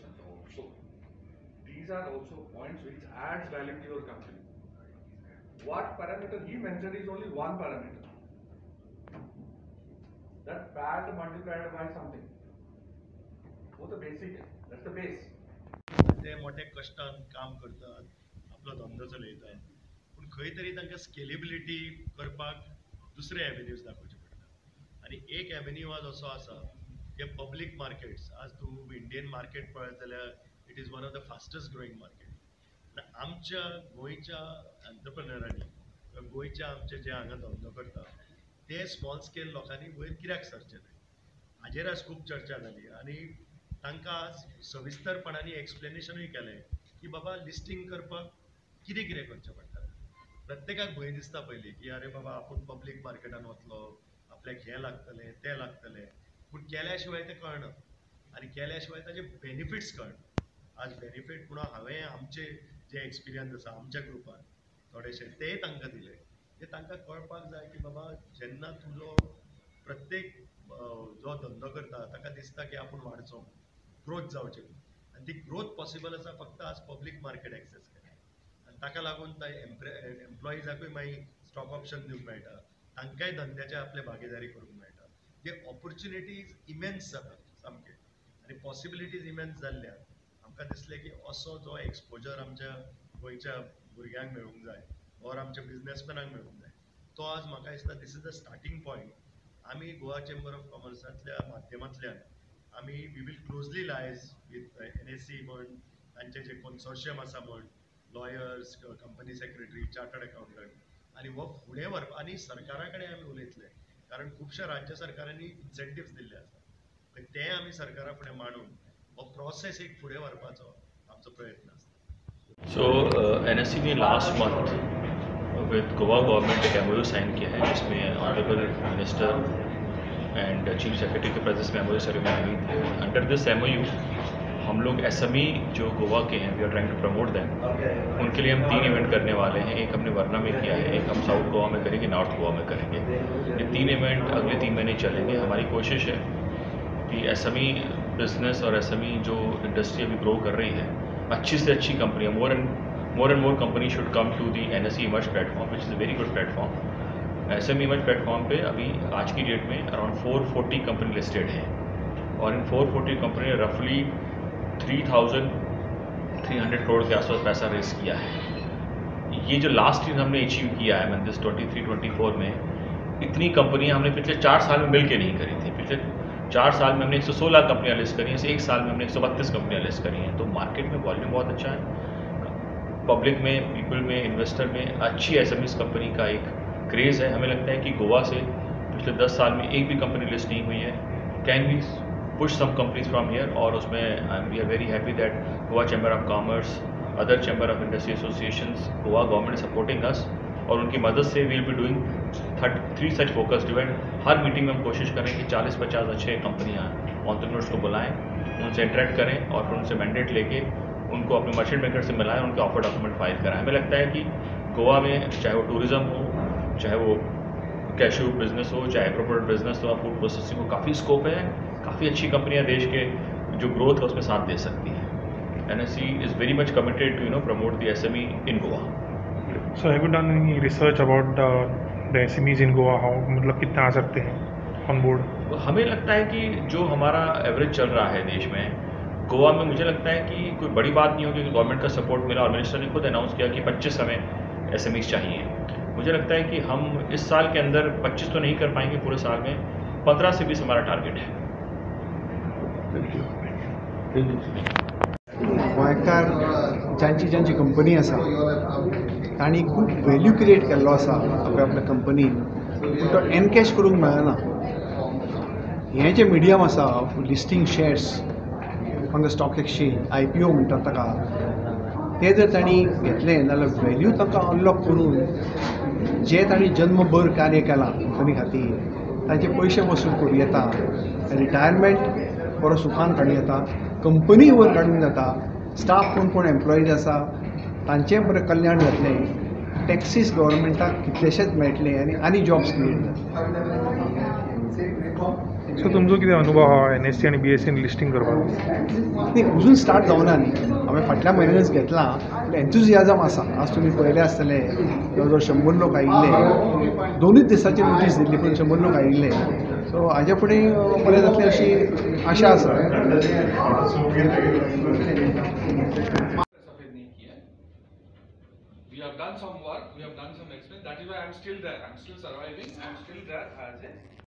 percent also. These are also points which adds value to your company. What parameter he mentioned is only one parameter. That PAT multiplied by something. वो तो basic Hai. That's the base. ते मोठे कश्टान काम करतात, आपलो धंदो चलयतात, पूण खंय तरी तांकां स्केलेबिलिटी करपाक दुसरे एवेन्यूज दाखोवचे पडटा. आनी एक एवेन्यू आज असो आसा की पब्लीक मार्केट्स, आज तूं इंडियन मार्केट पळयत जाल्यार it is one of the fastest growing market. आमच्या गोंयच्या एंटरप्रेन्युअरांनी किंवा गोंयच्या आमचे जे हांगा धंदो करता ते स्मॉल स्केल लोकांनी वयर कित्याक सरचें न्हय, हाजेर आज खूब चर्चा जाली आनी तांकां आज सविस्तरपणान एक्सप्लेनेशनूय केलें की बाबा लिस्टींग करपाक कितें कितें करचें पडटा. प्रत्येकाक भंय दिसता पयलीं की अरे बाबा आपूण पब्लीक मार्केटान वतलो, आपल्याक हें लागतलें तें लागतलें, पूण केल्या शिवाय तें कळना आनी केल्या शिवाय ताजे बेनिफिट्स कळना. आज बेनिफीट म्हणून हांवें आमचे जे एक्सपिरियन्स आसा आमच्या ग्रुपान थोडेशे तेय तांकां दिले, ते तांकां कळपाक जाय की बाबा जेन्ना तुजो प्रत्येक जो धंदो करता ताका दिसता की आपूण वाडचो, ग्रोथ जावची, आनी ती ग्रोथ पॉसिबल आसा फक्त आज पब्लीक मार्केट एक्सेस केल्या. आनी ताका लागून एम्प्लॉइजाकूय मागीर स्टॉक ऑप्शन दिवंक मेळटा, तांकांय धंद्याचे आपले भागीदारी करूंक मेळटा. जे ऑपॉर्च्युनिटीज इमेन्स जातात सामके आनी पॉसिबिलिटीज इमेन्स जाल्ल्यान आमकां दिसलें की असो जो एक्सपोजर आमच्या गोंयच्या भुरग्यांक मेळूंक जाय ऑर आमच्या बिजनेसमॅनांक मेळूंक जाय, तो आज म्हाका दिसता this is the starting point. आमी गोवा चेंबर ऑफ कॉमर्सांतल्या माध्यमांतल्यान आमी we will closely liaise with NSE म्हण, तांचे जे कन्सोर्शियम आसा म्हण, lawyers, company secretary, chartered accountant, आनी हो फुडें व्हरपा आनी सरकारा कडेन आमी उलयतले, कारण खुबश्या राज्य सरकारांनी इन्सेंटिव्स दिल्ले आसा, ते आमी सरकारा फुडें मांडून हो प्रोसेस एक फुडें व्हरपाचो आमचो प्रयत्न आसता. सो एनएसई ने last month with Goa government एक एमओयू साइन किया है, जिसमें honourable minister and chief secretary के प्रेजेंस में एमओयू सेरेमनी हुई थी. अंडर this MOU हम लोग एसएमई जो गोवा के हैं, we are trying to promote them, उनके लिए हम 3 इवेंट करने वाले हैं. एक हमने वर्ना में किया है, एक हम साउथ गोवा में करेंगे, नॉर्थ गोवा में करेंगे. ये 3 इवेंट अगले 3 महीने चलेंगे. हमारी कोशिश है कि एसएमई बिजनेस और एसएमई जो इंडस्ट्री अभी ग्रो कर रही है, अच्छी से अच्छी कंपनियाँ, more and more company should come to the NSE emerge platform, which is a very good platform. SME emerge platform pay अभी आज की डेट में अराउंड 440 कंपनी लिस्टेड हैं और इन 440 कंपनी ने रफली 3,300 करोड़ के आसपास पैसा रेस किया है. ये जो लास्ट ईयर हमने अचीव किया है, मैंने this 23-24 में इतनी कंपनियां हमने पिछले 4 साल में मिल के नहीं करी थी. पिछले 4 साल में हमने 116 कंपनियां लिस्ट करी हैं, इस एक साल में हमने 132 कंपनियां लिस्ट करी हैं. तो मार्केट में वॉल्यूम बहुत अच्छा है, पब्लिक में, पीपल में, इन्वेस्टर में अच्छी एसएमईज कंपनी का एक क्रेज़ है. हमें लगता है कि गोवा से पिछले 10 साल में एक भी कंपनी लिस्ट नहीं हुई है. Can we push some companies from here, और उसमें we are very happy that Goa chamber of commerce, other chamber of industry associations, Goa government supporting us, और उनकी मदद से we will be doing 3 such focused event. Her meeting में हम कोशिश करें कि 40-50 अच्छे कंपनियाँ entrepreneurs को बुलाएं, उनसे इंटरेक्ट करें और फिर उनसे मैंडेट लेके उनको अपने मर्चेंट बैंकर से मिलाएं, उनके ऑफर डॉक्यूमेंट फाइल कराएं. हमें लगता है कि गोवा में चाहे वो टूरिज़्म हो, चाहे वो कैशू बिजनेस हो, चाहे एग्रो प्रोडक्ट बिजनेस हो, फूड प्रोसेसिंग हो, काफ़ी स्कोप है. काफ़ी अच्छी कंपनियां देश के जो ग्रोथ है उसमें साथ दे सकती हैं. NSE is very much committed to promote the SME in Goa. So have you done any research about the SMEs in Goa, how मतलब कितना आ सकते हैं ऑन बोर्ड? हमें लगता है कि जो हमारा एवरेज चल रहा है देश में, गोवा में मुझे लगता है कि कोई बड़ी बात नहीं होगी कि गवर्नमेंट का सपोर्ट मिला और मिनिस्टर ने खुद अनाउंस किया कि 25 हमें एसएमईज चाहिए. मुझे लगता है कि हम इस साल के अंदर 25 तो नहीं कर पाएंगे, पूरे साल में 15 से 20 हमारा टारगेट है. गोंयकार जांची जांची कंपनी आसा तांणी खूब व्हॅल्यू क्रिएट केल्लो आसा आपल्या आपल्या कंपनीन, पूण तो एनकॅश करूंक मेळना. हें जें मिडियम आसा listing shares on the stock exchange, IPO म्हणटात ताका, तें जर तांणी घेतलें जाल्यार व्हॅल्यू तांकां अनलॉक करून जे तांणी जन्मभर कार्य केलां कंपनी खातीर तांचे पयशे वसूल करूं येता, रिटायरमेंट बरो सुखान काडूं येता, कंपनी वयर काडूंक जाता, स्टाफ कोण कोण एम्प्लॉईज आसा तांचें बरें कल्याण जातलें, टॅक्सीस गव्हर्मेंटाक कितलेशेच मेळटले आनी आनी जॉब्स क्रिएट जातले. सो तुमचो कितें अनुभव आहा एन एस सी आनी बी एस सीन लिस्टींग करपाक? न्ही, अजून स्टार्ट जावना न्ही, हांवें फाटल्या म्हयन्यानच घेतलां, पूण एन्थुजियाजम आसा. आज तुमी पळयले आसतले, जवळ जवळ 100 लोक आयिल्ले, 2ूच दिसांची नोटीस दिल्ली पूण 100 लोक आयिल्ले. सो हाजे फुडें बरें जातलें अशी आशा आसा. We have done some work, we have done some expense, that is why I am still there, I am still surviving, I am still there as a